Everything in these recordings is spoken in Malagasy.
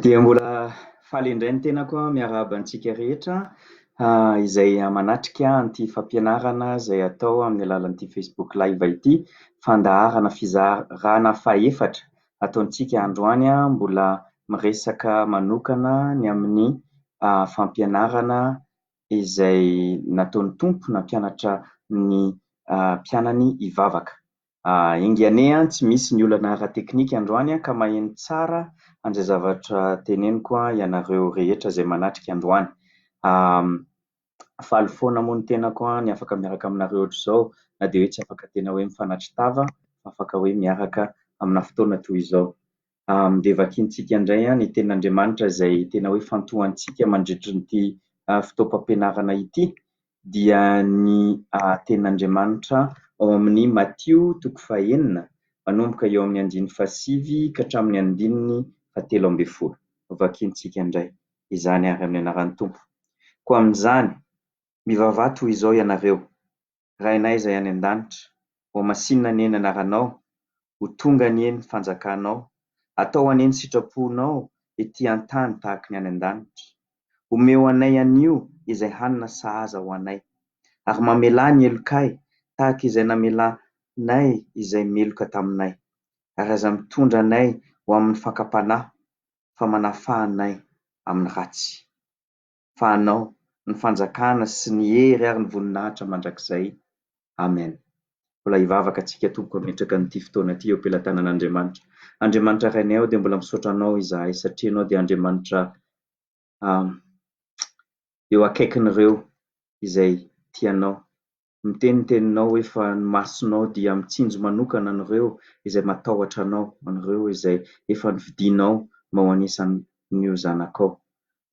Dia mbola faly indray ny tenako miarahaba antsika rehetra izay manatrika an'ity fampianarana izay atao amin'ny alalan'ity Facebook Live ity. Fandaharana fizarana fahefatra ataontsika androany, mbola miresaka manokana ny amin'ny fampianarana izay nataon'ny Tompo nampianatra ny mpianany hivavaka. Enga anie tsy misy ny olana ara-teknika androany ka maheno tsara an'izay zavatra teneniko ianareo rehetra izay manatrika androany. Faly foana moa ny tenako ny afaka miaraka aminareo ohatr'izao na dia hoe tsy afaka tena hoe mifanatri-tava fa afaka hoe miaraka amina fotoana toy izao. Dia vakintsika indray ny tenin'Andriamanitra izay tena hoe ifantohantsika mandritra ity fotoam-pampianarana ity dia ny tenin'Andriamanitra ao amin'ny Matio toko fahenina manomboka eo amin'ny andininy fahasivy ka hatramin'ny andininy fahatelo ambin'ny folo. Vakintsika indray izany ary amin'ny anaran'ny Tompo. Koa amin'izany, mivavaha toy izao ianareo: Rainay izay any an-danitra, hohamasinina anie ny anaranao, ho tonga anie ny fanjakanao, atao anie ny sitraponao ety an-tany tahaka ny any an-danitra. Omeo anay anio izay hanina sahaza ho anay, ary mamelà ny helokay tahaka izay namelanay izay meloka taminay. Ary aza mitondra anay ho amin'ny fakam-panahy, fa manafaha anay amin'ny ratsy. Fa anao ny fanjakana sy ny hery ary ny voninahitra mandrakizay. Amen. Mbola hivavaka antsika tompoko hametraka an'ity fotoana ity eo am-pelatanan'Andriamanitra. Andriamanitra Rainay ao dia mbola misaotra Anao izahay satria Ianao dia Andriamanitra eo akaikin'ireo izay tianao. Miteny ny teninao hoe fa ny masonao dia mitsinjo manokana an'ireo izay matahotra Anao, an'ireo izay efa nofidinao mba ho anisan'io zanakao.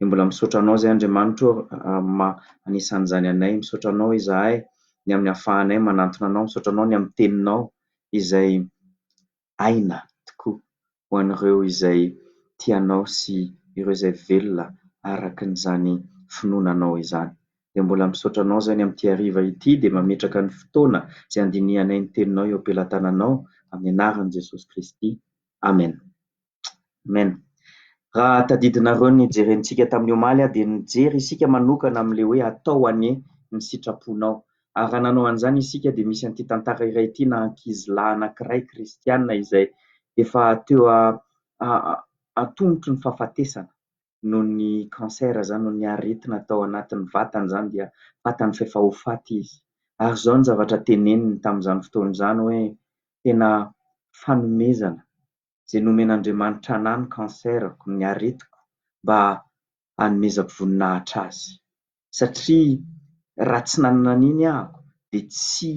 Dia mbola misaotra Anao izay Andriamanitra ô amin'ny maha anisan'izany anay. Misaotra Anao izahay ny amin'ny ahafahanay manantona Anao. Misaotra Anao ny amin'ny teninao izay aina tokoa ho an'ireo izay tia Anao sy ireo izay velona araka an'izany finoana Anao izany. Dia mbola misaotra Anao izay ny amin'ity hariva ity dia mametraka ny fotoana izay handinihanay ny teninao eo am-pelatananao amin'ny anaran'i Jesosy Kristy. Amen. Amen. Raha tadidinareo ny nijerentsika tamin'ny omaly dia nijery isika manokana amin'ilay hoe atao anie ny sitraponao. Ary raha nanao an'izany isika dia misy an'ity tantara iray ity na ankizilahy anankiray kristiana izay efa teo an-tongotry ny fahafatesana noho ny cancer izany, noho ny aretina tao anatin'ny vatany izany dia fantany fa efa ho faty izy. Ary izao ny zavatra teneniny tamin'izany fotoana izany hoe tena fanomezana izay nomen'Andriamanitra anah ny cancer-ko, ny aretiko mba hanomezako voninahitra azy. Satria raha tsy nanana an'iny aho dia tsy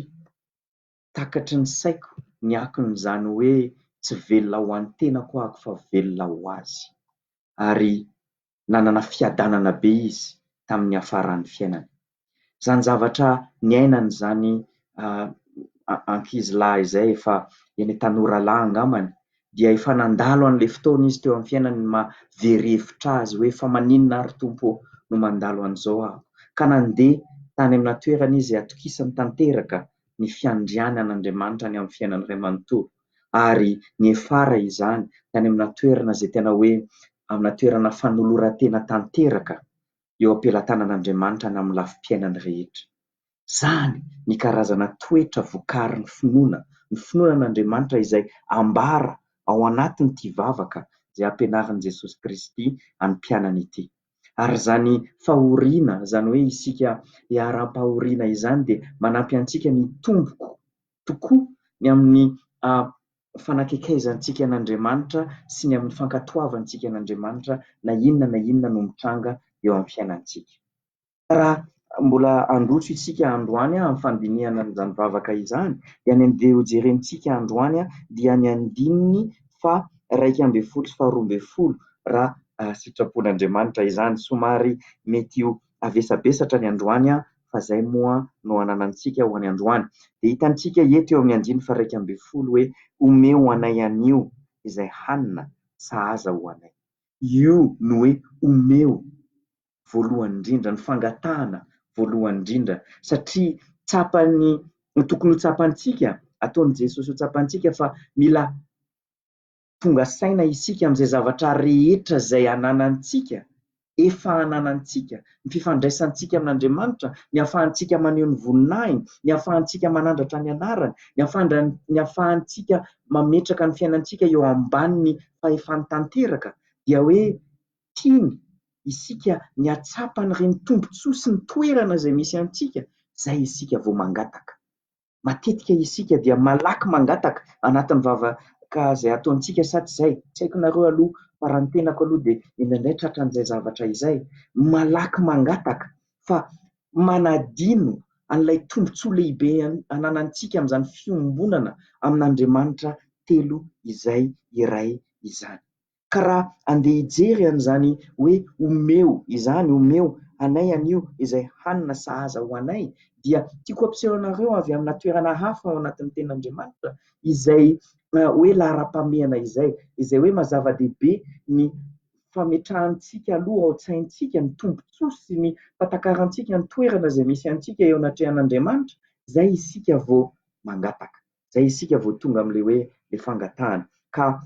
takatry ny saiko ny akon'izany hoe tsy velona ho an'ny tenako aho fa velona ho azy. Ary nanana fiadanana be izy tamin'ny niafaran'ny fiainany. Izany zavatra niainany izany ankizilahy izay efa eny tanora lahy angambany dia efa nandalo an'ilay fotoana izy teo amin'ny fiainany ny maha very hevitra azy hoe fa maninona ary Tompo ô no mandalo an'izao aho. Ka nandeha tany amina toerana izy atokisany tanteraka ny fiandrianan'Andriamanitra any amin'ny fiainany iray manontolo. Ary niafara izany tany amina toerana izay tena hoe amina toerana fanoloran-tena tanteraka eo am-pelatanan'Andriamanitra any amin'ny lafim-piainany rehetra. Izany ny karazana toetra vokarin'ny finoana, ny finoana an'Andriamanitra izay ambara ao anatin'ity vavaka izay ampianarin'i Jesosy Kristy an'ny mpianany ity. Ary izany fahoriana, izany hoe isika iharam-pahoriana izany dia manampy antsika ny hitombo tokoa ny amin'ny fanakaikezantsika an'Andriamanitra sy ny amin'ny fankatoavantsika an'Andriamanitra na inona na inona no mitranga eo amin'ny fiainantsika. Raha mbola handroso isika androany amin'ny fandinihana an'izany vavaka izany dia ny andeha hojerentsika androany dia ny andininy faha-iraika ambin'ny folo sy faha-roa ambin'ny folo raha sitrapon'Andriamanitra izany. Somary mety ho havesabesatra ny androany fa izay moa no ananantsika ho any androany. Dia hitantsika eto eo amin'ny andininy faha-iraika ambin'ny folo hoe omeo anay anio izay hanina sahaza ho anay. Io no hoe omeo voalohany indrindra, ny fangatahana voalohany indrindra, satria tsapan'ny, tokony ho tsapantsika, ataon'i Jesosy ho tsapantsika fa mila tonga saina isika amin'izay zavatra rehetra izay ananantsika, efa ananantsika, ny fifandraisantsika amin'Andriamanitra, ny ahafahantsika maneho ny voninahiny, ny ahafahantsika manandratra ny anarany, ny ny ahafahantsika mametraka ny fiainantsika eo ambanin'ny fahefany tanteraka, dia hoe tiany isika ny hahatsapa an'ireny tombontsoa sy ny toerana izay misy antsika, izay isika vao mangataka. Matetika isika dia malaky mangataka anatin'ny vavaka izay ataontsika sa tsy izay? Tsy haiko nareo aloha fa raha ny tenako aloha dia indraindray tratran'izay zavatra izay. Malaky mangataka fa manadino an'ilay tombontsoa lehibe ananantsika amin'izany fiombonana amin'Andriamanitra telo izay iray izany. Ka raha andeha hijery an'izany hoe omeo izany, omeo anay anio izay hanina sahaza ho anay, dia tiako hampiseho anareo avy amina toerana hafa ao anatin'ny tenin'Andriamanitra izay hoe laharam-pahamehana izay, izay hoe maha zava-dehibe ny fametrahantsika aloha ao an-tsaintsika ny tombontsoa sy ny fahatakarantsika ny toerana izay misy antsika eo anatrehan'Andriamanitra, izay isika vao mangataka, izay isika vao tonga amin'ilay hoe ilay fangatahana. Ka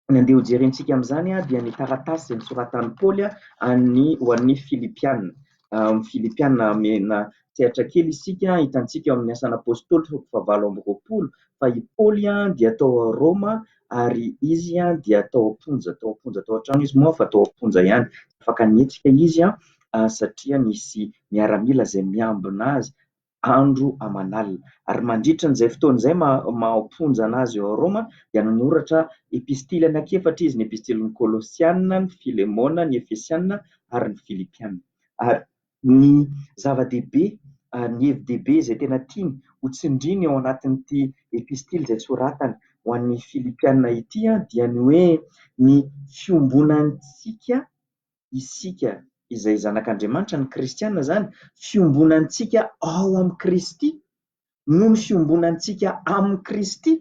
Ny andeha hojerentsika amin'izany dia ny taratasy izay nosoratan'i Paoly an'ny ho an'ny Filipiana. Filipiana omena sehatra kely isika, hitantsika ao amin'ny Asan'ny Apostoly toko fahavalo amby roapolo fa i Paoly dia tao Roma ary izy dia tao am-ponja, tao am-ponja tao an-trano izy moa fa tao am-ponja ihany. Tsy afaka nihetsika izy satria nisy miaramila izay miambina azy andro aman'alina. Ary mandritra an'izay fotoana izay maha am-ponja an'azy ao Roma dia nanoratra epistily anankiefatra izy, ny epistilin'ny Kolosiana, ny Filemona, ny Efesiana ary ny Filipiana. Ary ny zava-dehibe, ny hevi-dehibe izay tena tiany ho tsindrina ao anatin'ity epistily izay soratany ho an'ny Filipiana ity dia ny hoe ny fiombonantsika isika izay zanak'Andriamanitra, ny kristiana izany, fiombonantsika ao amin'i Kristy, noho ny fiombonantsika amin'i Kristy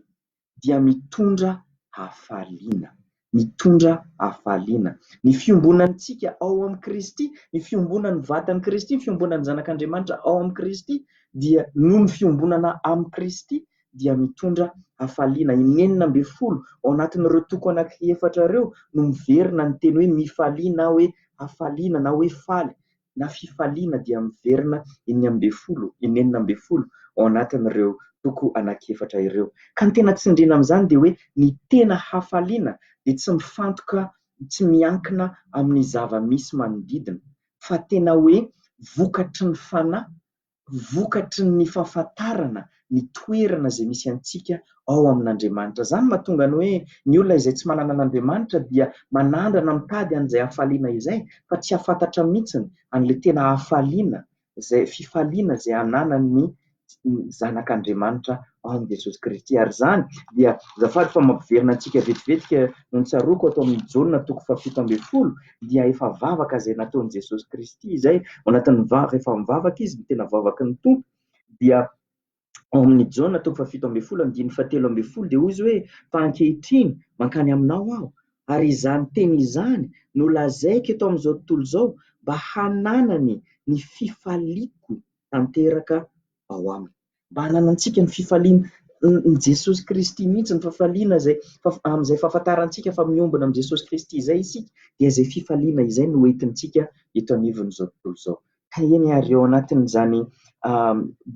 dia mitondra hafaliana, mitondra hafaliana. Ny fiombonantsika ao amin'i Kristy, ny fiombonan'ny vatan'i Kristy, ny fiombonan'ny zanak'Andriamanitra ao amin'i Kristy dia noho ny fiombonana amin'i Kristy dia mitondra hafaliana. Inenina ambin'ny folo ao anatin'ireo toko anankiefatra ireo no miverina ny teny hoe mifalia na hoe hafaliana na hoe faly na fifaliana dia miverina inenina ambin'ny folo ao anatin'ireo toko anankiefatra ireo. Ka ny tena tsindriana amin'izany dia hoe ny tena hafaliana dia tsy mifantoka, tsy miankina amin'ny zava-misy manodidina fa tena hoe vokatry ny fanahy vokatry ny fahafantarana ny toerana izay misy antsika ao amin'Andriamanitra. Izany no mahatonga ny hoe ny olona izay tsy manana an'Andriamanitra dia manandrana mitady an'izay hafaliana izay fa tsy hahafantatra mihitsy an'ilay tena hafaliana, izay fifaliana izay ananan'ny zanak'Andriamanitra ao amin'i Jesosy Kristy. Ary izany dia azafady fa mampiverina antsika vetivetika no notsaroako ato amin'ny Jaona toko fahafito ambin'ny folo dia efa vavaka izay nataon'i Jesosy Kristy izay ao anatin'ny vavaka, rehefa mivavaka izy, ny tena vavaky ny Tompo dia ao amin'ny Jaona toko fahafito ambin'ny folo andininy fahatelo ambin'ny folo dia hoy izy hoe fa ankehitriny mankany aminao aho ary izany teny izany no lazaiko eto amin'izao tontolo izao mba hananany ny fifaliako tanteraka ao aminy. Mba hananantsika ny fifalian'i Jesosy Kristy mihitsy, ny fifaliana izay amin'izay fahafantarantsika fa miombona amin'i Jesosy Kristy izay isika, dia izay fifaliana izay no entintsika eto anivon'izao tontolo izao. Ka eny ary ao anatin'izany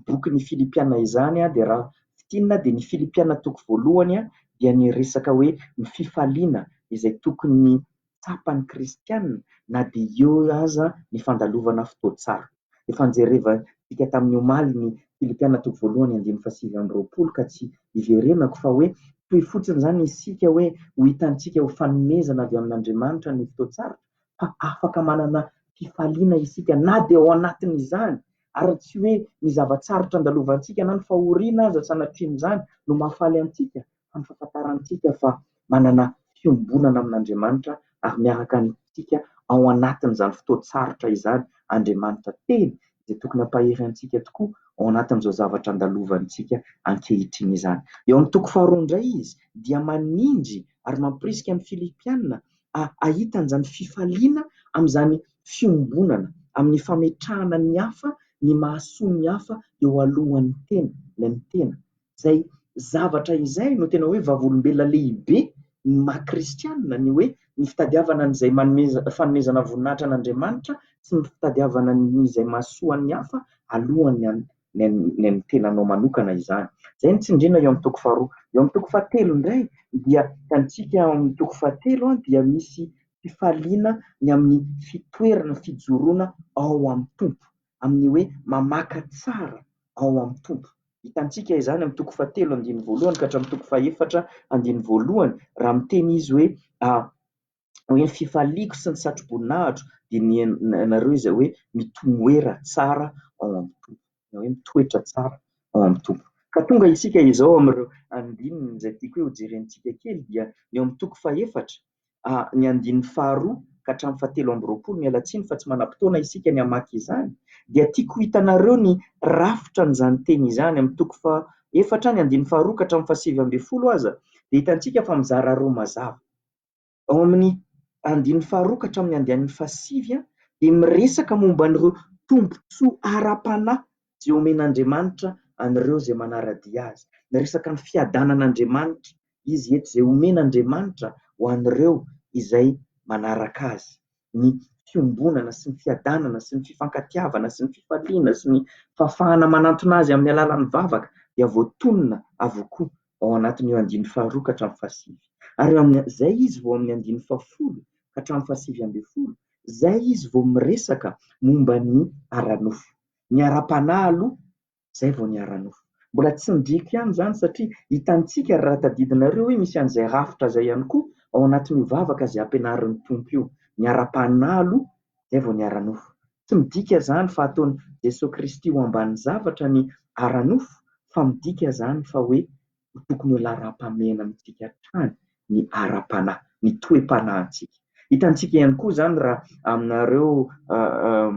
bokin'ny Filipiana izany dia raha fintinina dia ny Filipiana toko voalohany dia ny resaka hoe ny fifaliana izay tokony tsapan'ny kristiana na dia eo aza ny fandalovana fotoan-tsarotra. Efa nojerevantsika tamin'ny omaly ny Filipiana toko voalohany andininy fahasivy amby roapolo ka tsy hiverenako fa hoe toy fotsiny izany isika hoe ho hitantsika ho fanomezana avy amin'Andriamanitra ny fotoan-tsarotra fa afaka manana fifaliana isika na dia ao anatin'izany ary tsy hoe ny zava-tsarotra andalovantsika na ny fahoriana aza sanatrian'izany no mahafaly antsika fa ny fahafantarantsika fa manana fiombonana amin'Andriamanitra ary miaraka amintsika ao anatin'izany fotoan-tsarotra izany Andriamanitra Teny izay tokony hampahery antsika tokoa ao anatin'izao zavatra andalovantsika ankehitriny izany. Eo amin'ny toko faharoa indray izy dia manindry ary mampirisika ny Filipiana hahita an'izany fifaliana amin'izany fiombonana, amin'ny fametrahana ny hafa, ny mahasoa ny hafa eo alohan'ny tena, ilay ny tena. Izay zavatra izay no tena hoe vavolombelona lehibe ny maha kristianina, ny hoe ny fitadiavana an'izay manome fanomezana voninahitra an'Andriamanitra sy ny fitadiavana izay mahasoa ny hafa alohan'ny ny an'ny tenanao manokana izany. Izay no tsindriana eo amin'ny toko faharoa. Eo amin'ny toko fahatelo indray dia hitantsika ao amin'ny toko fahatelo dia misy fifaliana ny amin'ny fitoerana, fijoroana ao amin'ny Tompo, amin'ny hoe mamaka tsara ao amin'ny Tompo. Hitantsika izany amin'ny toko fahatelo andininy voalohany ka hatramin'ny toko fahefatra andininy voalohany, raha miteny izy hoe hoe ny fifaliako sy ny satroboninahitro dia ny anareo izay hoe mitomoera tsara ao amin'ny Tompo, na hoe mitoetra tsara ao amin'ny Tompo. Ka tonga isika izao amin'ireo andininy izay tiako hoe hojerentsika kely dia ny eo amin'ny toko fahefatra, ny andininy faharoa ka hatramin'ny fahatelo amby roapolo, miala tsiny fa tsy manam-potoana isika ny hamaky izany, dia tiako ho hitanareo ny rafitra an'izany teny izany amin'ny toko fahefatra, ny andininy faharoa ka hatramin'ny fahasivy ambin'ny folo aza dia hitantsika fa mizara roa mazava. Ao amin'ny andininy faharoa ka hatramin'ny andininy fahasivy dia miresaka momba an'ireo tombontsoa ara-panahy izay omen'Andriamanitra an'ireo izay manara-dia azy. Miresaka ny fiadanan'Andriamanitra izy eto, izay omen'Andriamanitra ho an'ireo izay manaraka azy. Ny fiombonana sy ny fiadanana sy ny fifankatiavana sy ny fifaliana sy ny fahafahana manantona azy amin'ny alalan'ny vavaka dia voatonona avokoa ao anatin'io andininy faharoa ka hatramin'ny fahasivy. Ary eo amin'izay izy vao amin'ny andininy fahafolo ka hatramin'ny fahasivy ambin'ny folo, izay izy vao miresaka momba ny ara-nofo. Ny ara-panahy aloha, izay vao ny ara-nofo. Mbola tsindriako ihany izany satria hitantsika raha tadidinareo hoe misy an'izay rafitra izay ihany koa ao anatin'io vavaka izay ampianarin'ny Tompo io. Ny ara-panahy aloha, izay vao ny ara-nofo. Tsy midika izany fa ataon'i Jesoa Kristy ho ambanin'ny zavatra ny ara-nofo fa midika izany fa hoe tokony ho laharam-pahamehana amintsika hatrany ny ara-panahy, ny toe-panahintsika. Hitantsika ihany koa izany raha aminareo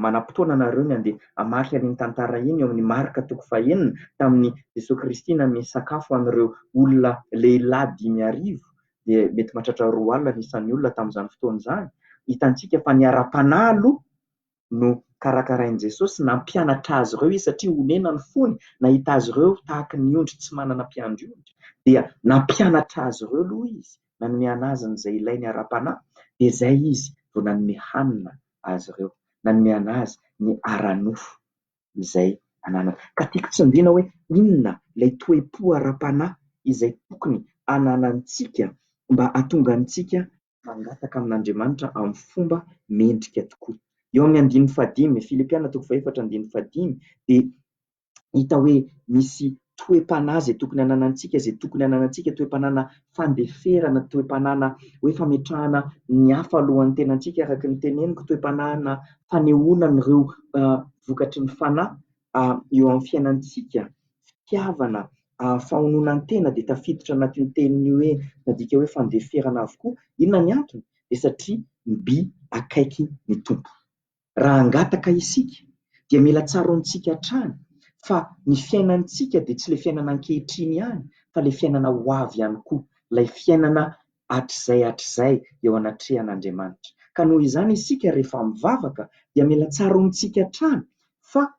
manam-potoana nareo ny handeha hamaky an'iny tantara iny eo amin'ny Marka toko fahenina tamin'i Jesoa Kristy nanome sakafo an'ireo olona lehilahy 5000 dia mety mahatratra 20 ny isan'ny olona tamin'izany fotoana izany. Hitantsika fa ny ara-panahy aloha no karakarain'i Jesosy, nampianatra azy ireo Izy satria onena ny fony, nahita azy ireo tahaka ny ondry tsy manana mpiandry ondry, dia nampianatra azy ireo aloha Izy, nanome an'azy izay ilainy ara-panahy, dia izay Izy vao nanome hanina azy ireo, nanome an'azy ny ara-nofo izay ananany. Ka tiako tsindriana hoe inona ilay toe-po ara-panahy izay tokony hananantsika mba hahatonga antsika mangataka amin'Andriamanitra amin'ny fomba mendrika tokoa. Eo amin'ny andininy fahadimy, Filipiana toko fahefatra andininy fahadimy, dia hita hoe misy toe-panahy izay tokony hananantsika, izay tokony hananantsika toe-panahina fandeferana, toe-panahina hoe fametrahana ny hafa alohan'ny tenantsika araka ny teneniko, toe-panahina fanehoana an'ireo vokatry ny fanahy eo amin'ny fiainantsika, fitiavana, fahononan-tena dia tafiditra anatin'io teniny io hoe nadika hoe fandeferana avokoa. Inona ny antony? Dia satria mby akaiky ny Tompo. Raha hangataka isika dia mila tsaroantsika hatrany fa ny fiainantsika dia tsy ilay fiainana ankehitriny ihany fa ilay fiainana ho avy ihany koa, ilay fiainana hatrizay hatrizay eo anatrehan'Andriamanitra. Ka noho izany isika rehefa mivavaka dia mila tsaroantsika hatrany fa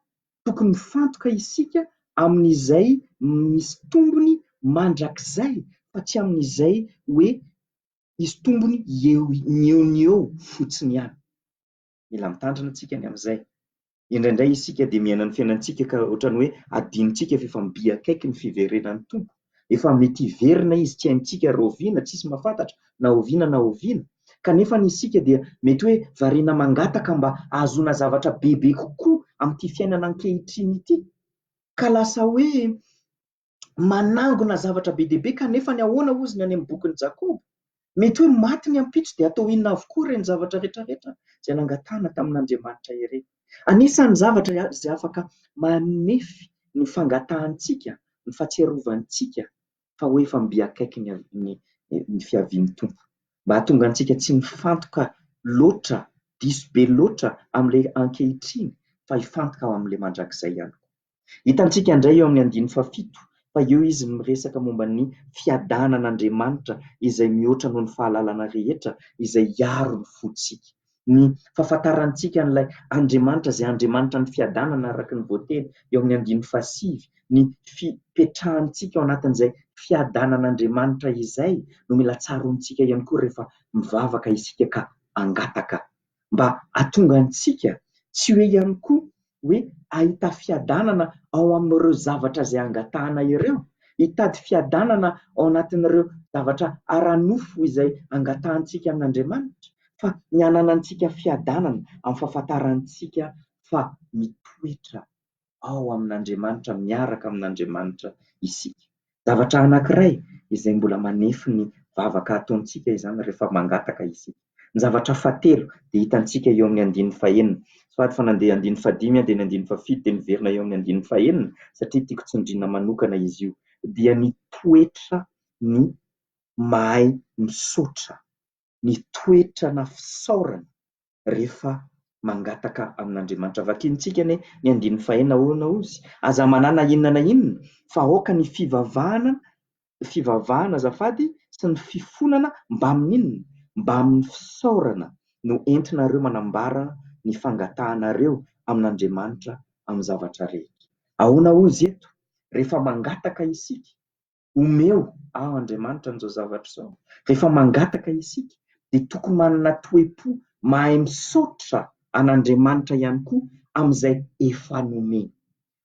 tokony mifantoka isika amin'izay misy tombony mandrakizay fa tsy amin'izay hoe hisy tombony eo ny eo ny eo fotsiny ihany. Mila mitandrina isika ny amin'izay. Indraindray isika dia miaina ny fiainantsika ka ohatran'ny hoe adinontsika fa efa mby akaiky ny fiverenan'ny Tompo. Efa mety hiverina Izy, tsy haintsika rahoviana, tsisy mahafantatra na oviana na oviana. Kanefa isika dia mety hoe variana mangataka mba hahazoana zavatra bebe kokoa amin'ity fiainana ankehitriny ity. Ka lasa hoe manangona zavatra be dia be kanefa ny ahoana hozy ny any amin'ny bokin'i Jakoba? Mety hoe maty ny ampitso dia atao inona avokoa ireny zavatra rehetrarehetra izay nangatahana tamin'Andriamanitra ireny. Anisan'ny zavatra izay afaka manefy ny fangatahantsika, ny fahatsiarovantsika fa hoe efa mby akaiky ny fiavian'ny Tompo. Mba hahatonga antsika tsy mifantoka loatra, diso be loatra amin'ilay ankehitriny fa hifantoka ao amin'ilay mandrakizay ihany koa. Hitantsika indray eo amin'ny andininy fahafito fa eo izy no miresaka momba ny fiadanan'Andriamanitra izay mihoatra noho ny fahalalana rehetra, izay hiaro ny fontsika. Ny fahafantarantsika an'ilay Andriamanitra izay Andriamanitra ny fiadanana araka ny voateny eo amin'ny andininy fahasivy, ny fipetrahantsika ao anatin'izay fiadanan'Andriamanitra izay no mila tsaroantsika ihany koa rehefa mivavaka isika ka hangataka mba hahatonga antsika tsy hoe ihany koa hoe hahita fiadanana ao amin'ireo zavatra izay angatahana ireo, hitady fiadanana ao anatin'ireo zavatra ara-nofo izay angatahantsika amin'Andriamanitra, fa ny hananantsika fiadanana amin'ny fahafantarantsika fa mitoetra ao amin'Andriamanitra, miaraka amin'Andriamanitra isika. Zavatra anankiray izay mbola manefy ny vavaka ataontsika izany rehefa mangataka isika. Ny zavatra fahatelo dia hitantsika eo amin'ny andininy fahenina. Sady fa nandeha andininy fahadimy aho dia ny andininy fahafito dia niverina eo amin'ny andininy fahenina satria tiako tsindriana manokana izy io. Dia ny toetra ny mahay misaotra, ny toetra na fisaorana rehefa mangataka amin'Andriamanitra. Vakintsika anie ny andininy fahenina ahoana hozy? Aza manana inona na inona fa aoka ny fivavahana, fivavahana azafady, sy ny fifonana mbamin'inona? Mbamin'ny fisaorana no entinareo manambara ny fangatahanareo amin'Andriamanitra amin'ny zavatra rehetra. Ahoana hozy eto? Rehefa mangataka isika, Omeo aho Andriamanitra an'izao zavatra izao. Rehefa mangataka isika dia tokony manana toe-po mahay misaotra an'Andriamanitra ihany koa amin'izay efa nomeny.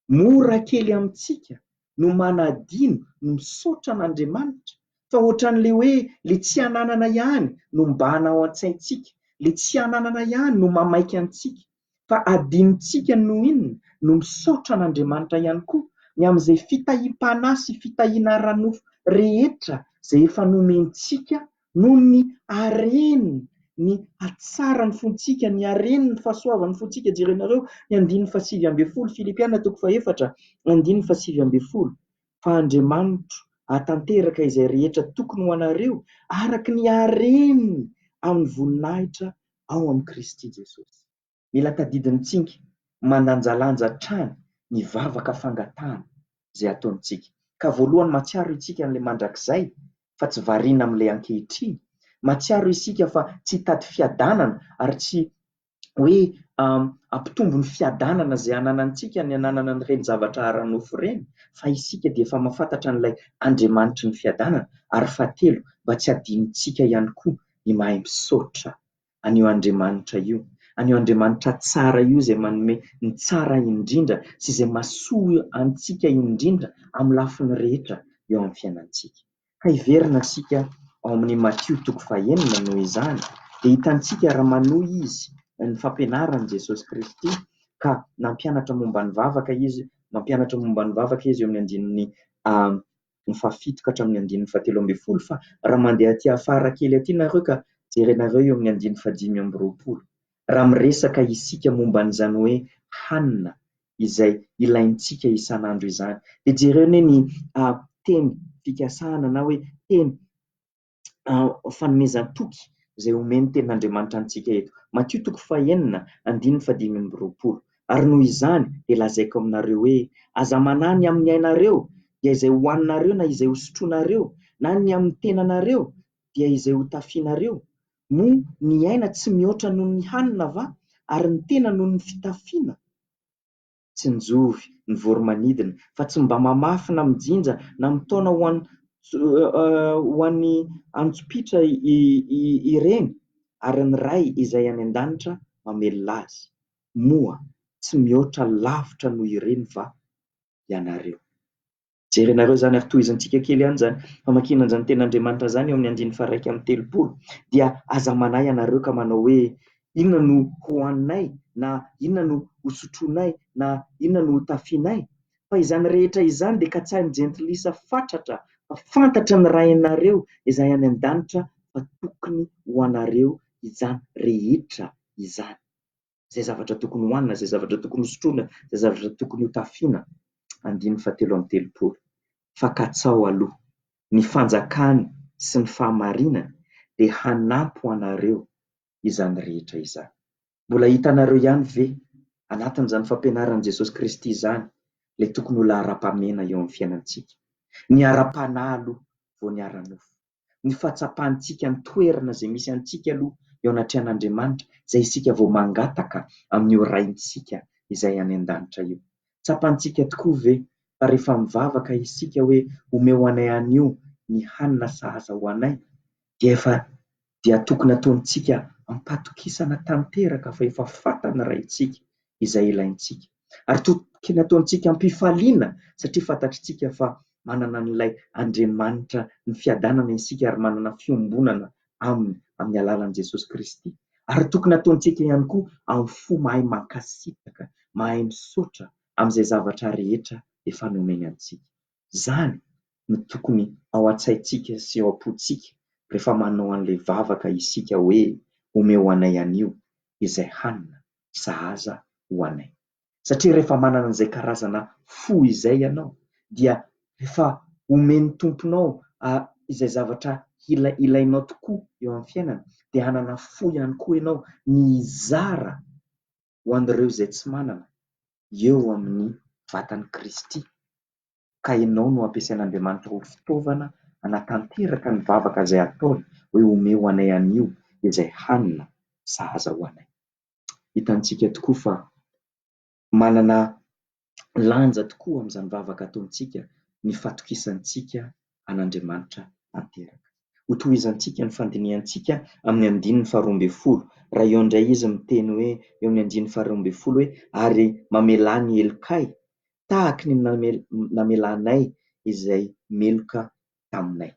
Mora kely amintsika no manadino ny misaotra an'Andriamanitra fa ohatran'ilay hoe ilay tsy ananana ihany no mibahana ao an-tsaintsika, ilay tsy ananana ihany no mamaika antsika. Fa adinontsika noho inona no misaotra an'Andriamanitra ihany koa ny amin'izay fitahiam-panahy sy fitahiana ara-nofo rehetra izay efa nomentsika noho ny hareny ny hatsaran'ny fontsika, ny hareny ny fahasoavan'ny fontsika. Jerenareo ny andininy fahasivy ambin'ny folo, Filipiana toko fahefatra, andininy fahasivy ambin'ny folo, Fa Andriamanitro hahatanteraka izay rehetra tokony ho anareo araka ny hareny amin'ny voninahitra ao amin'i Kristy Jesosy. Mila tadidintsika mandanjalanja hatrany ny vavaka fangatahana izay ataontsika. Ka voalohany mahatsiaro isika an'ilay mandrakizay fa tsy variana amin'ilay ankehitriny. Mahatsiaro isika fa tsy hitady fiadanana ary tsy hoe hampitombo ny fiadanana izay ananantsika ny ananana an'ireny zavatra ara-nofo ireny fa isika dia efa mahafantatra an'ilay Andriamanitry ny fiadanana. Ary fahatelo, mba tsy hadinontsika ihany koa ny mahay misaotra an'io Andriamanitra io, an'io Andriamanitra tsara io izay manome ny tsara indrindra sy izay mahasoa antsika indrindra amin'ny lafiny rehetra eo amin'ny fiainantsika. Ka hiverina isika ao amin'ny Matio toko fahenina noho izany dia hitantsika raha manohy izy ny fampianaran'i Jesosy Kristy ka nampianatra momba ny vavaka izy, mampianatra momba ny vavaka izy eo amin'ny andininy ny fahafito ka hatramin'ny andininy fahatelo ambin'ny folo fa raha mandeha aty afara kely aty nareo ka jerenareo eo amin'ny andininy fahadimy amby roapolo raha miresaka isika momba an'izany hoe hanina izay ilaintsika isan'andro izany dia jereo anie ny teny fikasana na hoe teny fanomezan-toky izay omen'ny Tenin'Andriamanitra antsika eto. Matio toko fahenina, andininy fahadimy amby roapolo. Ary noho izany dia lazaiko aminareo hoe, Aza manahy ny amin'ny ainareo, dia izay hohaninareo na izay hosotroinareo, na ny amin'ny tenanareo, dia izay hotafianareo. Moa ny aina tsy mihoatra noho ny hanina va, ary ny tena noho ny fitafiana? Tsinjovy ny voro-manidina, fa tsy mba mamafy na mijinja na mitaona ho an ho an'ny antsompitra ireny, ary ny Ray izay any an-danitra mamelona azy. Moa tsy mihoatra lavitra noho ireny va ianareo? Jerenareo izany ary tohizantsika kely ihany izany famakiana an'izany tenin'Andriamanitra izany eo amin'ny andininy faha-iraika amby telopolo dia aza manahy ianareo ka manao hoe inona no hohaninay na inona no hosotroinay na inona no hotafianay fa izany rehetra izany dia katsahin'ny jentilisa fatratra fa fantatry ny Rainareo izay any an-danitra fa tokony ho anareo izany rehetra izany. Izay zavatra tokony hohanina, izay zavatra tokony hosotroina, izay zavatra tokony hotafiana. Andininy fahatelo amby telopolo. Fa katsaho aloha ny fanjakany sy ny fahamarinany, dia hanampy ho anareo izany rehetra izany. Mbola hitanareo ihany ve, anatin'izany fampianaran'i Jesosy Kristy izany, ilay tokony ho laharam-pahamehana eo amin'ny fiainantsika? Ny ara-panahy aloha vao ny ara-nofo. Ny fahatsapantsika ny toerana izay misy antsika aloha eo anatrehan'Andriamanitra izay isika vao mangataka amin'io Raintsika izay any an-danitra io. Tsapantsika tokoa ve fa rehefa mivavaka isika hoe omeo anay anio ny hanina sahaza ho anay dia efa dia tokony ataontsika am-patokisana tanteraka fa efa fatan'ny Raintsika izay ilaintsika. Ary tokony ataontsika am-pifaliana satria fantatritsika fa manana an'ilay Andriamanitra ny fiadanana isika ary manana fiombonana Aminy amin'ny alalan'i Jesosy Kristy. Ary tokony ataontsika ihany koa amin'ny fo mahay mankasitraka, mahay misaotra amin'izay zavatra rehetra efa nomeny antsika. Izany no tokony ao an-tsaintsika sy ao am-pontsika rehefa manao an'ilay vavaka isika hoe, Omeo anay anio izay hanina sahaza ho anay. Satria rehefa manana an'izay karazana fo izay ianao dia rehefa omen'ny Tomponao izay zavatra ilainao tokoa eo amin'ny fiainana dia hanana fo ihany koa ianao ny hizara ho an'ireo izay tsy manana eo amin'ny vatan'i Kristy. Ka ianao no ampiasain'Andriamanitra ho fitaovana hanatanteraka ny vavaka izay ataony hoe omeo anay anio izay hanina sahaza ho anay. Hitantsika tokoa fa manana lanja tokoa amin'izany vavaka ataontsika ny fatokisantsika an'Andriamanitra tanteraka. Hotohizantsika ny fandinihantsika amin'ny andininy faharoa ambin'ny folo, raha eo indray izy miteny hoe eo amin'ny andininy faharoa ambin'ny folo hoe ary mamelà ny helokay tahaky ny namelanay izay meloka taminay.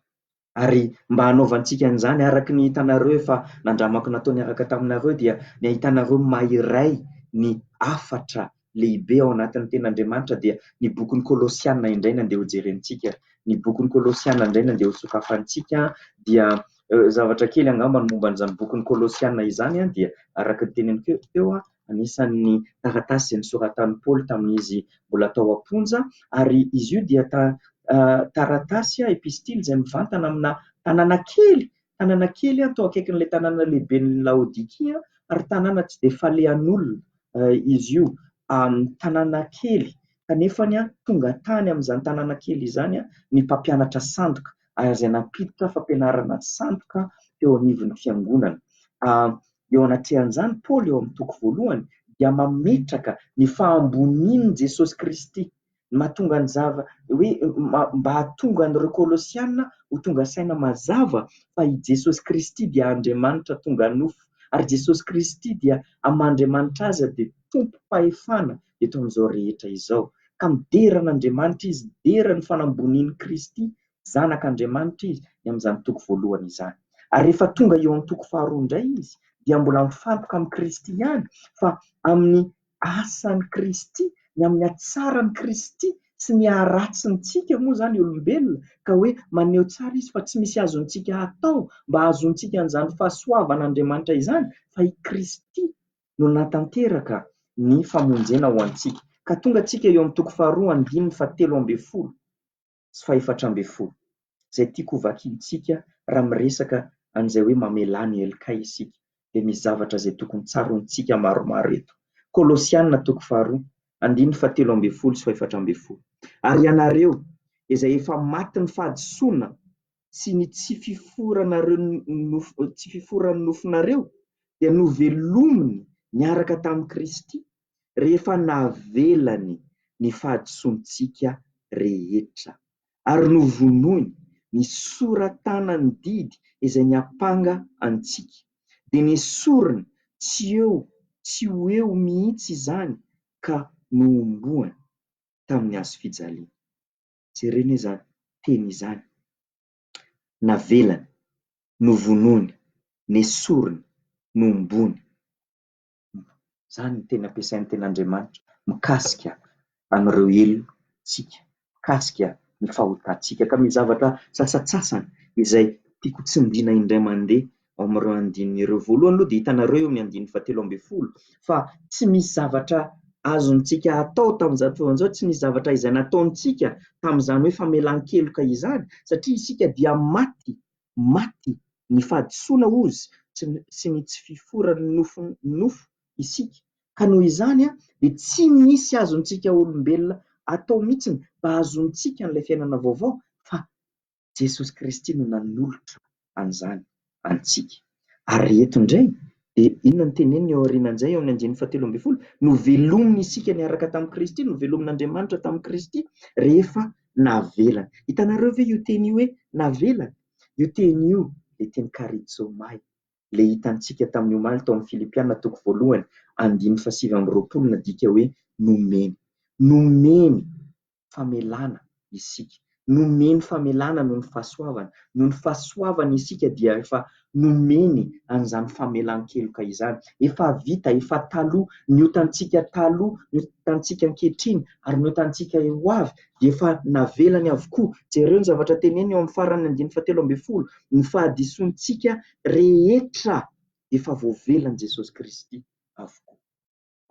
Ary mba hanaovantsika an'izany araka ny hitanareo efa nandramako natao niaraka taminareo dia ny ahitanareo maha iray ny hafatra lehibe ao anatin'ny tenin'Andriamanitra dia ny bokin'ny Kolosiana indray no andeha hojerentsika. Ny bokin'ny Kolosiana indray no andeha hosokafantsika dia zavatra kely angamba ny momba an'izany bokin'ny Kolosiana izany dia araka ny teneniko teo anisan'ny taratasy izay nosoratan'i Paoly tamin'izy mbola tao am-ponja ary izy io dia taratasy, epistily, izay mivantana amina tanàna kely, tanàna kely tao akaikin'ilay tanàna lehiben'i Laodikia ary tanàna tsy dia falehan'olona izy io, tanàna kely kanefa tonga tany amin'izany tanàna kely izany ny mpampianatra sandoka ary izay nampiditra fampianarana sandoka teo anivon'ny fiangonana. Eo anatrehan'izany, Paoly eo amin'ny toko voalohany dia mametraka ny fahambonian'i Jesosy Kristy, ny mahatonga ny zava hoe mba hahatonga an'ireo Kolosiana ho tonga saina mazava fa i Jesosy Kristy dia Andriamanitra tonga nofo, ary Jesosy Kristy dia amin'ny maha Andriamanitra Azy dia tompom-pahefana eto amin'izao rehetra izao. Ka midera an'Andriamanitra izy, midera ny fanambonian'i Kristy Zanak'Andriamanitra izy ny amin'izany toko voalohany izany. Ary rehefa tonga eo amin'ny toko faharoa indray izy dia mbola mifantoka amin'i Kristy ihany fa amin'ny asan'i Kristy, ny amin'ny hatsaran'i Kristy sy ny haratsintsika moa izany olombelona ka hoe maneho tsara izy fa tsy misy azontsika atao mba hahazoantsika an'izany fahasoavan'Andriamanitra izany fa i Kristy no nahatanteraka ny famonjena ho antsika. Ka tonga tsika eo amin'ny toko faharoa andininy fahatelo ambin'ny folo sy faha-14, izay tiako ho vakintsika raha miresaka an'izay hoe mamelà ny helokay isika, dia misy zavatra izay tokony tsaroantsika maromaro eto. Kolosiana toko faharoa, andininy fahatelo ambin'ny folo sy faha-14. Ary ianareo, izay efa matin'ny fahadisoana sy ny tsy fiforanareo tsy fiforan'ny nofonareo, dia novelominy niaraka tamin'i Kristy, rehefa navelany ny fahadisoantsika rehetra, ary novonoiny ny sora-tanan'ny didy izay niampanga antsika, dia nesoriny tsy eo tsy ho eo mihitsy izany ka nohomboany tamin'ny hazo fijaliana. Jereo anie izany teny izany, navelany, novonoiny, nesoriny, nohomboany. Izany no teny ampiasain'ny tenin'Andriamanitra mikasika an'ireo helotsika, mikasika ny fahotantsika. Ka misy zavatra sasantsasany izay tiako tsindriana indray mandeha ao amin'ireo andininy ireo. Voalohany aloha dia hitanareo eo amin'ny andininy fahatelo ambin'ny folo fa tsy misy zavatra azontsika atao tamin'izany fotoana izao, tsy misy zavatra izay nataontsika tamin'izany hoe famelan-keloka izany satria isika dia maty Maty ny fahadisoana hozy sy ny tsy fiforan'ny nofo isika, ka noho izany dia tsy misy azontsika olombelona atao mihitsy mba hahazoantsika an'ilay fiainana vaovao fa Jesosy Kristy no nanolotra an'izany antsika. Ary eto indray dia inona no teneniny eo aorianan'izay eo amin'ny andininy fahatelo ambin'ny folo? Novelomina isika niaraka tamin'i Kristy, novelomin'Andriamanitra tamin'i Kristy rehefa navelany. Hitanareo ve io teny io hoe navelany? Io teny io ilay teny karizomay, ilay hitantsika tamin'ny omaly tao amin'ny Filipiana toko voalohany andininy fahasivy amby roapolo nadika hoe nomeny. Nomeny famelana isika. Nomeny famelana noho ny fahasoavana. Noho ny fahasoavana isika dia efa nomeny an'izany famelan-keloka izany. Efa vita, efa taloha, ny otantsika taloha, ny otantsika ankehitriny ary ny otantsika ho avy dia efa navelany avokoa. Jereo ny zavatra teneniny eo amin'ny faran'ny andininy fahatelo ambin'ny folo, ny fahadisoantsika rehetra efa voavelan'i Jesosy Kristy avokoa.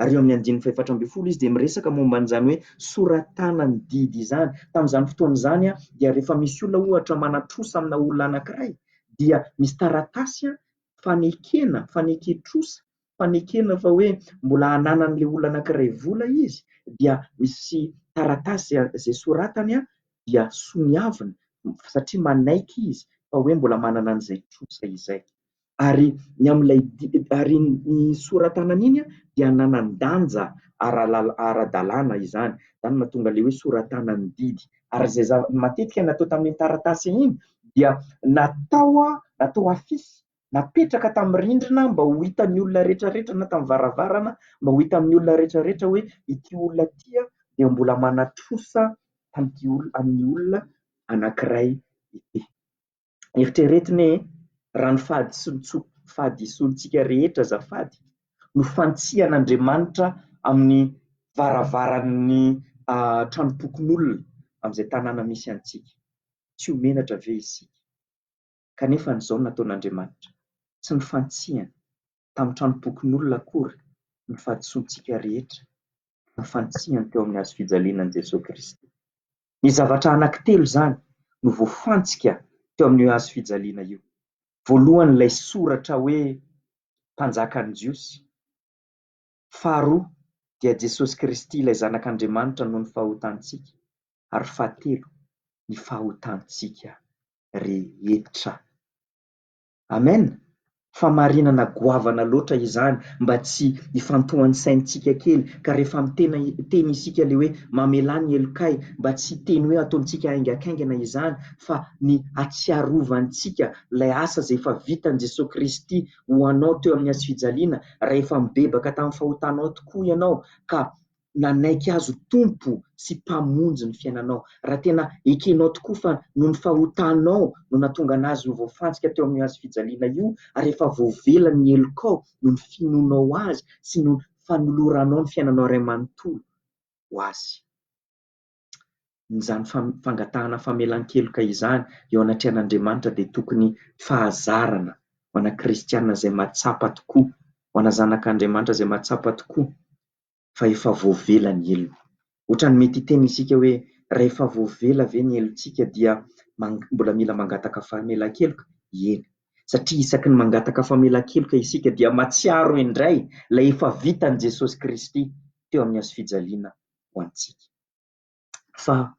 Ary eo amin'ny andininy fahefatra ambin'ny folo izy dia miresaka momba an'izany hoe soratana ny didy izany. Tamin'izany fotoana izany dia rehefa misy olona ohatra manan-trosa amina olona anankiray dia misy taratasy fanekena, faneken-trosa, fanekena fa hoe mbola ananan'ilay olona anankiray vola izy dia misy taratasy izay soratany dia soniavina satria manaiky izy fa hoe mbola manana an'izay trosa izay. Ary ny amin'ilay ary ny sora-tanana iny dia nanan-danja ara-dalàna izany. Izany no mahatonga ilay hoe sora-tanan'ny didy. Ary izay matetika natao tamin'iny taratasy iny dia natao natao afisy, napetraka tamin'ny rindrina mba ho hitan'ny olona rehetrarehetra na tamin'ny varavarana mba ho hitan'ny olona rehetrarehetra hoe ity olona ity dia mbola manan-trosa tamin'ity olona amin'ny olona anankiray ity. Eritreretina e, raha ny fahadisoantsika rehetra azafady no fantsihan'Andriamanitra amin'ny varavaran'ny tranompokonolona amin'izay tanàna misy antsika. Tsy ho menatra ve isika? Kanefa izao no nataon'Andriamanitra, tsy nifantsihany tamin'ny tranompokonolona akory ny fahadisoantsika rehetra, fa nifantsihany teo amin'ny hazo fijaliana an'i Jesoa Kristy. Ny zavatra anankitelo izany no voafantsika teo amin'io hazo fijaliana io. Voalohany ilay soratra hoe Mpanjakan'ny Jiosy. Faharoa dia Jesosy Kristy ilay Zanak'Andriamanitra noho ny fahotantsika. Ary fahatelo, ny fahotantsika rehetra. Amen! Fahamarinana goavana loatra izany mba tsy hifantohan'ny saintsika kely ka rehefa mitena teny isika ilay hoe mamelà ny helokay mba tsy hiteny hoe ataontsika haingankaingana izany fa ny hatsiarovantsika ilay asa izay efa vitan'i Jesoa Kristy ho anao teo amin'ny hazofijaliana rehefa mibebaka tamin'ny fahotanao tokoa ianao ka nanaiky Azy ho Tompo sy Mpamonjy ny fiainanao. Raha tena ekenao tokoa fa noho ny fahotanao no nahatonga an'Azy ho voafantsika teo amin'io hazo fijaliana io ary efa voavela ny helokao noho ny finoanao Azy sy noho ny fanoloranao ny fiainanao iray manontolo ho Azy. Izany fangatahana famelan-keloka izany eo anatrehan'Andriamanitra dia tokony fahazarana ho ana kristiana izay mahatsapa tokoa, ho ana zanak'Andriamanitra izay mahatsapa tokoa fa efa voavela ny helony. Ohatran'ny mety hiteny isika hoe raha efa voavela ve ny helotsika dia mbola mila mangataka famelan-keloka? Eny, satria isaky ny mangataka famelan-keloka isika dia mahatsiaro indray ilay efa vitan'i Jesosy Kristy teo amin'ny hazofijaliana ho antsika. Fa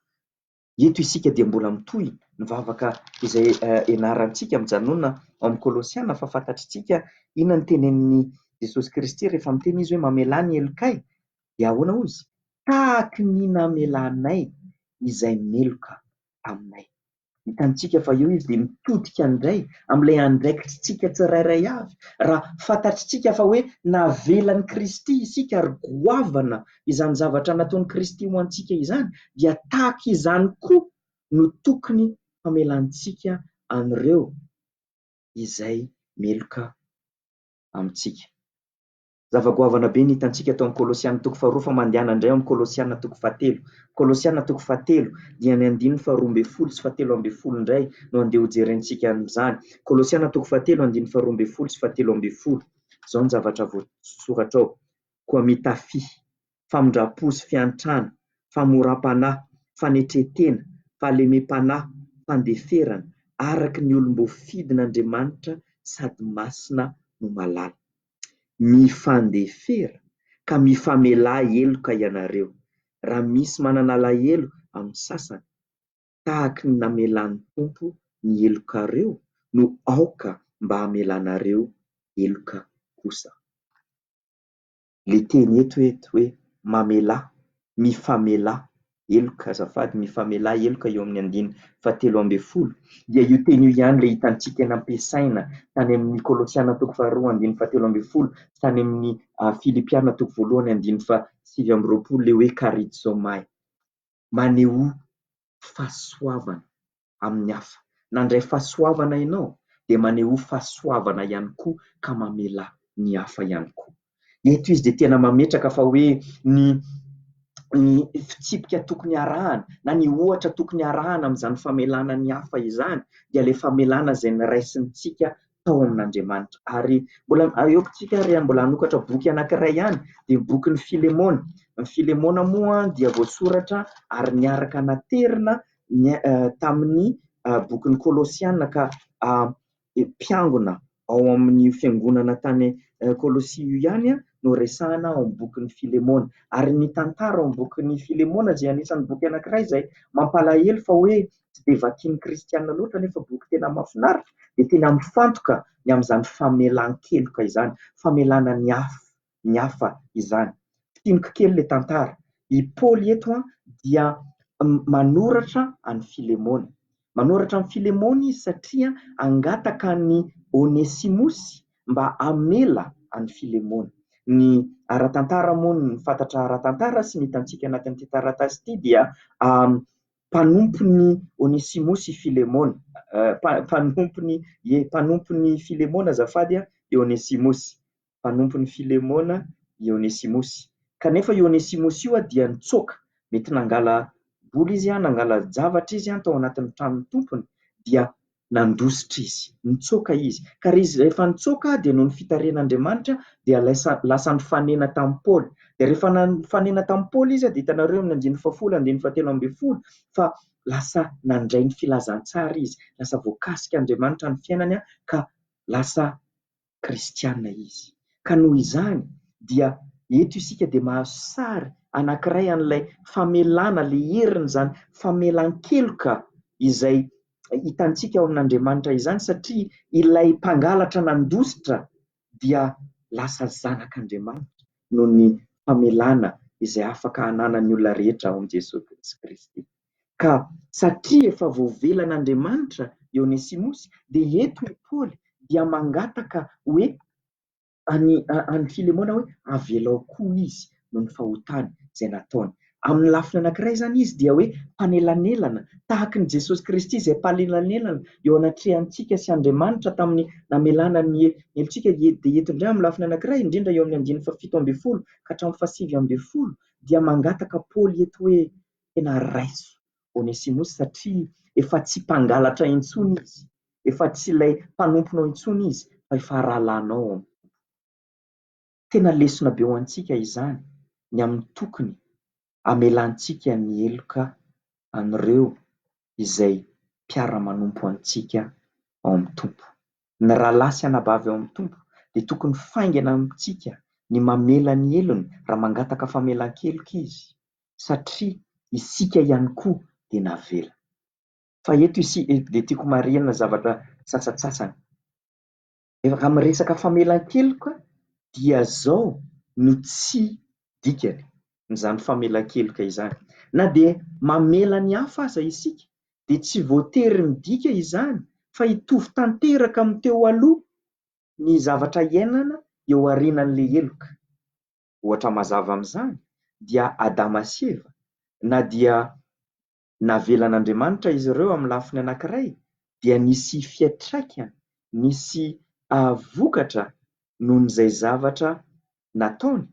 eto isika dia mbola mitohy ny vavaka izay ianarantsika mijanona ao amin'ny Kolosiana fa fantatritsika inona no tenenin'i Jesosy Kristy rehefa miteny izy hoe mamelà ny helokay dia ahoana hozy? Tahaky ny namelanay izay meloka taminay. Hitantsika fa eo izy dia mitodika indray amin'ilay andraikitritsika tsirairay avy. Raha fantatritsika fa hoe navelan'i Kristy isika ary goavana izany zavatra nataon'i Kristy ho antsika izany, dia tahaka izany koa no tokony hamelantsika an'ireo izay meloka amintsika. Zava-goavana be ny hitantsika tao amin'ny Kolosiana toko faharoa fa mandehana indray ao amin'ny Kolosiana toko fahatelo. Kolosiana toko fahatelo dia ny andininy faharoa ambin'ny folo sy fahatelo ambin'ny folo indray no andeha hojerentsika amin'izany. Kolosiana toko fahatelo andininy faharoa ambin'ny folo sy fahatelo ambin'ny folo. Izao ny zavatra voasoratra ao. Koa mitafia famindram-po sy fiantrana, famoram-panahy, fanetren-tena, fahalemem-panahy, fandeferana, araka ny olom-boafidin'Andriamanitra sady masina no malala. Mifandefera ka mifamelà heloka ianareo, raha misy manana alahelo amin'ny sasany, tahaky ny namelan'ny Tompo ny helokareo no aoka mba hamelanareo heloka kosa. Ilay teny eto eto hoe mamelà, mifamelà heloka, azafady, mifamelà heloka eo amin'ny andininy fahatelo ambin'ny folo dia io teny io ihany ilay hitantsika nampiasaina tany amin'ny Kolosiana toko faharoa andininy fahatelo ambin'ny folo sy tany amin'ny Filipiana toko voalohany andininy faha-29 ilay hoe karizomay. Manehoa fahasoavana amin'ny hafa. Nandray fahasoavana ianao dia manehoa fahasoavana ihany koa ka mamelà ny hafa ihany koa. Eto izy dia tena mametraka fa hoe ny ny fitsipika tokony harahana na ny ohatra tokony harahana amin'izany famelana ny hafa izany dia ilay famelana izay noraisintsika tao amin'Andriamanitra. Ary mbola aleontsika ary mbola hanokatra boky anankiray ihany dia ny bokin'ny Filemona. Ny Filemona moa dia voasoratra ary niaraka naterina tamin'ny bokin'ny Kolosiana ka mpiangona ao amin'io fiangonana tany Kolosia io ihany no resahana ao amin'ny bokin'ny Filemona. Ary ny tantara ao amin'ny bokin'ny Filemona izay anisan'ny boky anankiray izay mampalahelo fa hoe tsy dia vakian'ny kristiana loatra nefa boky tena mahafinaritra dia tena mifantoka ny amin'izany famelan-keloka izany, famelana ny hafa ny hafa izany. Fintiniko kely ilay tantara. I Paoly eto dia manoratra an'i Filemona. Manoratra an'i Filemona izy satria hangataka an'i Onesimosy mba hamela an'i Filemona. Ny ara-tantara moa, ny fantatra ara-tantara sy ny hitantsika anatin'ity taratasy ity dia mpanompon'i Onesimosy i Filemona. Mpanompon'i, ie, mpanompon'i Filemona azafady i Onesimosy. Mpanompon'i Filemona i Onesimosy. Kanefa io Onesimosy io dia nitsoaka, mety nangala-bola izy, nangala-javatra izy tao anatin'ny tranon'ny tompony, dia nandositra izy, nitsoaka izy. Ka rehefa nitsoaka dia noho ny fitarihan'Andriamanitra dia lasa nifanena tamin'i Paoly. Dia rehefa nifanena tamin'i Paoly izy dia hitanareo amin'ny andininy fahafolo, andininy fahatelo ambin'ny folo fa lasa nandray ny filazantsara izy, lasa voakasik'Andriamanitra ny fiainany ka lasa kristiana izy. Ka noho izany dia eto isika dia mahazo sary anankiray an'ilay famelana, ilay herin'izany famelan-keloka izay hitantsika ao amin'Andriamanitra izany, satria ilay mpangalatra nandositra dia lasa zanak'Andriamanitra noho ny famelana izay afaka hananan'ny olona rehetra ao amin'i Jesosy Kristy. Ka satria efa voavelan'Andriamanitra i Onesimosy, dia eto i Paoly dia mangataka hoe an'i an'i Filemona hoe avelao koa izy noho ny fahotany izay nataony. Amin'ny lafiny anankiray izany izy dia hoe mpanelanelana, tahaka an'i Jesosy Kristy izay mpanelanelana eo anatrehantsika sy Andriamanitra tamin'ny namelana ny helotsika. Dia eto indray amin'ny lafiny anankiray, indrindra eo amin'ny andininy fahafito ambin'ny folo ka hatramin'ny fahasivy ambin'ny folo, dia mangataka Paoly eto hoe tena raiso Onesimosy satria efa tsy mpangalatra intsony izy, efa tsy ilay mpanomponao intsony izy fa efa rahalahinao ao amin'ny Tompo. Tena lesona be ho antsika izany ny amin'ny tokony hamelantsika ny heloka an'ireo izay mpiara-manompo antsika ao amin'ny Tompo. Ny rahalahy sy anabavy ao amin'ny Tompo dia tokony faingana amintsika ny mamela ny helony raha mangataka famelan-keloka izy satria isika ihany koa dia navela. Fa eto isika dia tiako marihina zavatra sasantsasany. Raha miresaka famelan-keloka dia zao no tsy dikany izany famelan-keloka izany. Na dia mamela ny hafa aza isika dia tsy voatery midika izany fa hitovy tanteraka amin'ny teo aloha ny zavatra iainana eo aorianan'ilay heloka. Ohatra mazava amin'izany dia Adama sy Eva, na dia navelan'Andriamanitra izy ireo amin'ny lafiny anankiray dia nisy fiantraikany, nisy vokatra nohon'izay zavatra nataony,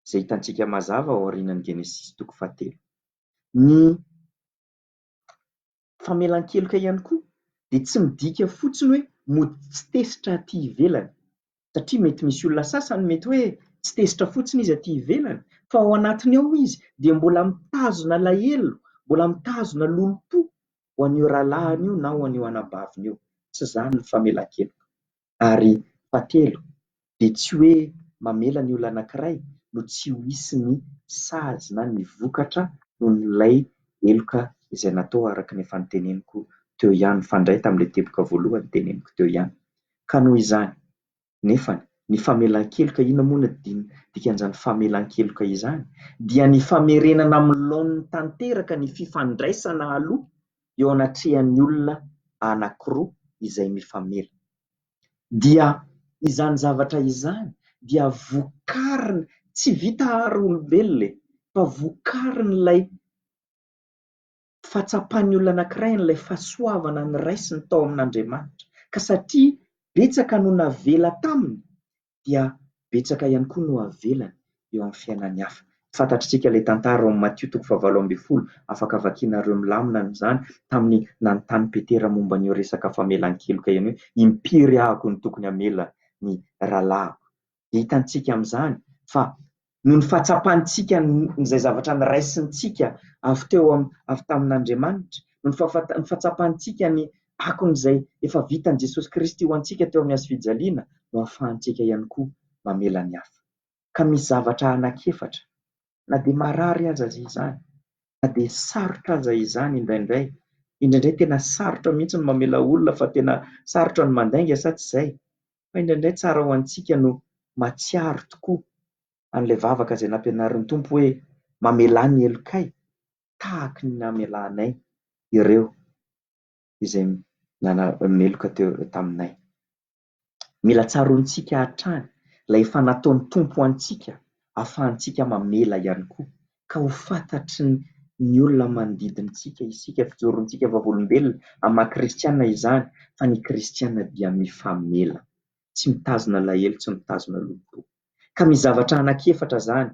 izay hitantsika mazava ao aorianan'ny Genesisy toko fahatelo. Ny famelan-keloka ihany koa dia tsy midika fotsiny hoe mody tsy tezitra aty ivelany, satria mety misy olona sasany mety hoe tsy tezitra fotsiny izy aty ivelany fa ao anatiny ao izy dia mbola mitazona alahelo, mbola mitazona lolompo ho an'io rahalahiny io na ho an'io anabaviny io. Tsy izany ny famelan-keloka. Ary fahatelo dia tsy hoe mamela ny olona anankiray no tsy ho hisy ny sazy na ny vokatra noho ilay heloka izay natao araka ny efa noteneniko teo ihany, mifandray tamin'ilay teboka voalohany noteneniko teo ihany. Ka noho izany. Nefany, ny famelan-keloka, inona moa no dikan'izany famelan-keloka izany? Dia ny famerenana amin'ny laoniny tanteraka ny fifandraisana aloha eo anatrehan'ny olona anankiroa izay mifamela. Dia izany zavatra izany dia vokariny, tsy vita ary olombelona e, fa vokarin'ilay fahatsapan'ny olona anankiray an'ilay fahasoavana noraisiny tao amin'Andriamanitra. Ka satria betsaka no navela taminy dia betsaka ihany koa no avelany eo amin'ny fiainan'ny hafa. Fantatr'isika ilay tantara ao amin'ny Matio toko fahavalo ambin'ny folo, afaka vakianareo milamina izany, tamin'ny nanontany Petera momba an'io resaka famelan-keloka iny hoe impiry ahako no tokony hamela ny rahalahiko. Dia hitantsika amin'izany fa noho ny fahatsapantsika izay zavatra noraisintsika avy teo avy tamin'Andriamanitra, noho ny ny fahatsapantsika ny akon'izay efa vitan'i Jesosy Kristy ho antsika teo amin'ny hazo fijaliana no ahafahantsika ihany koa mamela ny hafa. Ka misy zavatra anankiefatra, na dia marary aza izany, na dia sarotra aza izany indraindray, indraindray tena sarotra mihitsy ny mamela olona fa tena sarotra ny mandainga sa tsy izay? Fa indraindray tsara ho antsika no mahatsiaro tokoa an'ilay vavaka izay nampianarin'ny Tompo hoe mamelà ny helokay tahaky ny namelanay ireo izay meloka teo taminay. Mila tsaroantsika hatrany ilay efa nataon'ny Tompo ho antsika ahafahantsika mamela ihany koa ka ho fantatry ny olona manodidina antsika isika, fijorontsika vavolombelona amin'ny maha kristiana izany fa ny kristiana dia mifamela, tsy mitazona alahelo, tsy mitazona lolompo. Ka misy zavatra anankiefatra izany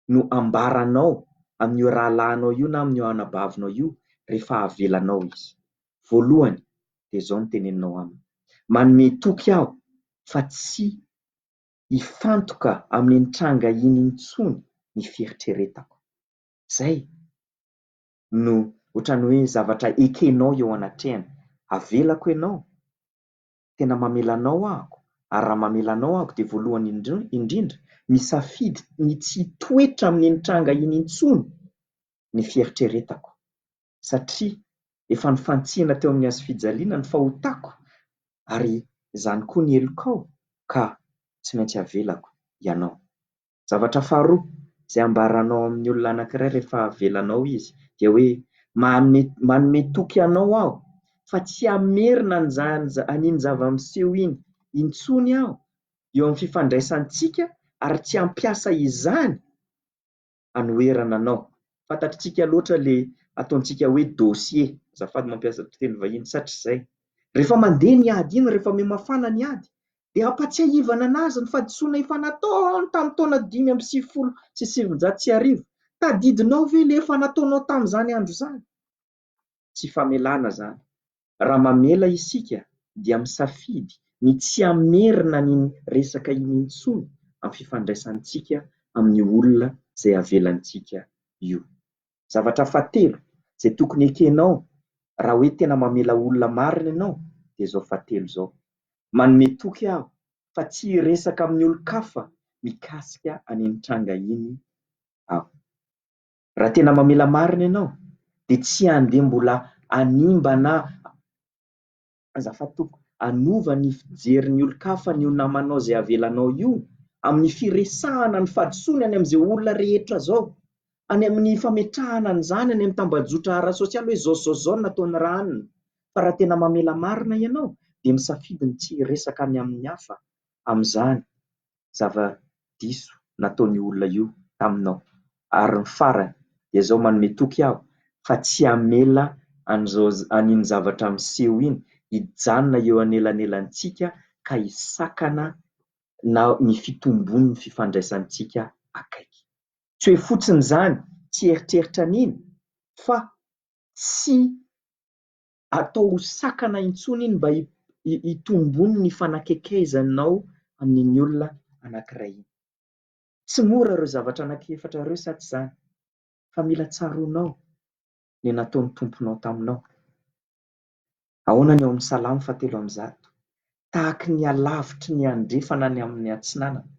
no ambaranao amin'io rahalahinao io na amin'io anabavinao io rehefa avelanao izy. Voalohany dia izao no teneninao aminy, manome toky aho fa tsy hifantoka amin'iny tranga iny intsony ny fieritreretako. Izay no ohatran'ny hoe zavatra ekenao eo anatrehany. Avelako ianao, tena mamela anao ahako, ary raha mamela anao ahako dia voalohany indrindra misafidy ny tsy hitoetra amin'iny tranga iny intsony ny fieritreretako, satria efa nifantsihana teo amin'ny hazofijaliana ny fahotako ary izany koa ny helokao ka tsy maintsy avelako ianao. Zavatra faharoa izay ambaranao amin'ny olona anankiray rehefa avelanao izy dia hoe manome toky anao aho fa tsy hamerina an'izany an'iny zava-miseho iny intsony aho eo amin'ny fifandraisantsika ary tsy hampiasa izany hanoherana anao. Fantatritsika loatra le ataontsika hoe dossier, azafady mampiasa fiteny vahiny, satria izay. Rehefa mandeha ny ady iny, rehefa mihamafana ny ady, dia ampatsiahivana anazy ny fahadisoana efa nataony tamin'ny taona 1995. Tadidinao ve le efa nataonao tamin'izany andro izany? Tsy famelana izany. Raha mamela isika dia misafidy ny tsy hamerina an'iny resaka iny intsony amin'ny fifandraisantsika amin'io olona izay avelantsika io. Zavatra fahatelo izay tokony ekenao raha hoe tena mamela olona marina ianao dia izao fahatelo izao, manome toky aho fa tsy hiresaka amin'ny olon-kafa mikasika an'iny tranga iny aho. Raha tena mamela marina ianao dia tsy handeha mbola hanimba na azafady tompoko, hanova ny fijerin'ny olon-kafa an'io namanao izay avelanao io amin'ny firesahana ny fahadisoany any amin'izay olona rehetra izao, any amin'ny fametrahana an'izany any amin'ny tambajotra ara-sosialy hoe izao sy izao sy izao no nataon'i Rahanina. Fa raha tena mamela marina ianao dia misafidy ny tsy hiresaka any amin'ny hafa amin'izany zava-diso nataon'io olona io taminao. Ary ny farany dia izao, manome toky aho fa tsy hamela an'izao an'iny zavatra miseho iny hijanona eo anelanelantsika ka hisakana na ny fitombon'ny fifandraisantsika akaiky. Tsy hoe fotsiny izany tsy hieritreritra an'iny fa tsy atao ho sakana intsony iny mba hitombony ny fanakekezanao amin'iny olona anankiray iny. Tsy mora ireo zavatra anankiefatra ireo sa tsy izany? Fa mila tsaroanao ny nataon'ny Tomponao taminao. Ahoana ny ao amin'ny Salamo fahatelo amby zato? Tahaky ny halavitry ny andrefana ny amin'ny atsinanana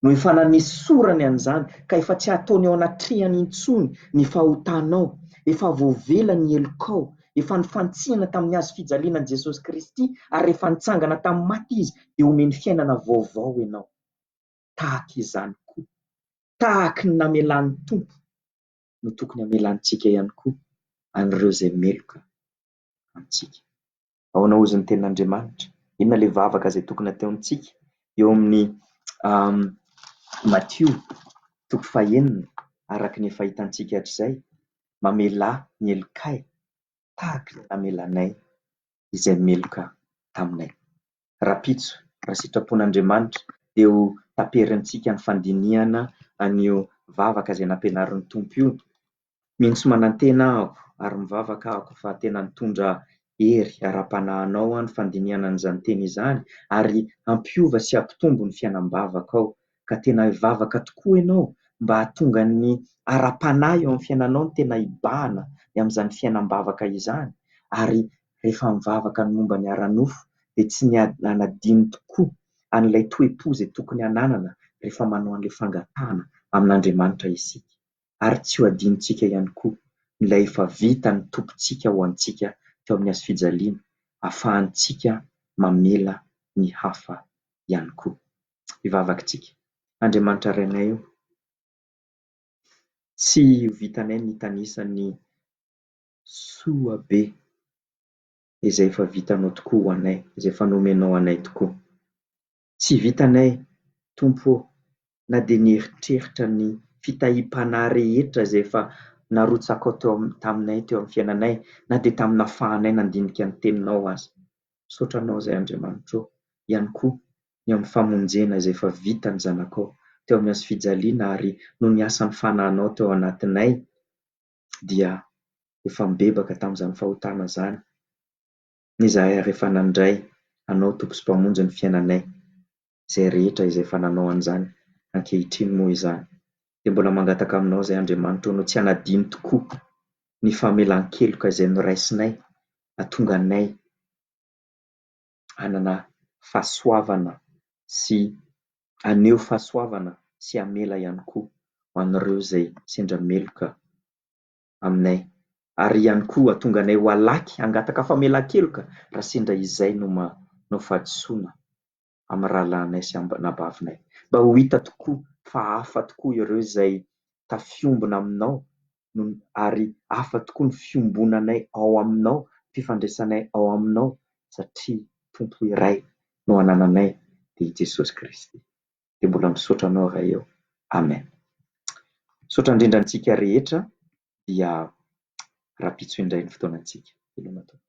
no efa nanesorany an'izany ka efa tsy ataony eo anatrehany intsony ny fahotanao, efa voavela ny helokao. Efa nifantsihana tamin'ny hazo fijaliana an'i Jesosy Kristy ary rehefa nitsangana tamin'ny maty Izy dia omeny fiainana vaovao ianao. Tahaka izany koa, tahaka ny namelan'ny Tompo no tokony hamelantsika ihany koa an'ireo izay meloka amintsika. Ahoana hozy ny tenin'Andriamanitra? Inona ilay vavaka izay tokony hataontsika eo amin'ny Matio toko fahenina araka ny efa hitantsika hatrizay? Mamelà ny helokay tahaka ny namelanay izay meloka taminay. Rahampitso, raha sitrapon'Andriamanitra, dia ho taperintsika ny fandinihana an'io vavaka izay nampianarin'ny Tompo io. Mino sy manantena aho ary mivavaka aho fa tena nitondra hery ara-panahy anao ny fandinihana an'izany teny izany ary hampiova sy hampitombo ny fiainam-bavakao ka tena hivavaka tokoa ianao mba hahatonga ny ara-panahy eo amin'ny fiainanao no tena hibahana ny amin'izany fiainam-bavaka izany ary rehefa mivavaka ny momba ny ara-nofo dia tsy ny hanadino tokoa an'ilay toe-po izay tokony hananana rehefa manao an'ilay fangatahana amin'Andriamanitra isika. Ary tsy ho adinontsika ihany koa ilay efa vitan'ny Tompontsika ho antsika teo amin'ny hazofijaliana, ahafahantsika mamela ny hafa ihany koa. Hivavaka isika. Andriamanitra Rainay o, tsy ho vitanay ny hitanisa ny soa be izay efa vitanao tokoa ho anay, izay efa nomenao anay tokoa. Tsy vitanay, Tompo ô, na dia nieritreritra ny fitahiam-panahy rehetra izay efa narotsakao teo taminay teo amin'ny fiainanay, na dia tamin'ny nahafahanay nandinika ny Teninao aza. Misaotra Anao izahay Andriamanitra ô, ihany koa ny amin'ny famonjena izay efa vitan'ny Zanakao teo amin'ny hazofijaliana ary noho ny asan'ny Fanahinao teo anatinay dia efa mibebaka tamin'izany fahotana izany izahay ary efa nandray Anao Tompo sy Mpamonjy ny fiainanay. Izay rehetra izay efa nanao an'izany ankehitriny moa izany dia mbola mangataka Aminao izay Andriamanitra ô no tsy hanadino tokoa ny famelan-keloka izay noraisinay hahatonga anay hanana fahasoavana sy haneho fahasoavana sy hamela ihany koa ho an'ireo izay sendra meloka aminay ary ihany koa hahatonga anay ho halaky hangataka famelan-keloka raha sendra izay no manao fahadisoana amin'ny rahalahinay sy anabavinay. Mba ho hita tokoa fa hafa tokoa ireo izay tafiombona aminao ary hafa tokoa ny fiombonanay ao aminao, fifandraisanay ao aminao satria Tompo iray no anananay dia i Jesosy Kristy. Dia mbola misaotra anao Ray ô. Amen. Misaotra indrindra antsika rehetra dia rahampitso indray ny fotoanantsika. Veloma tompoko.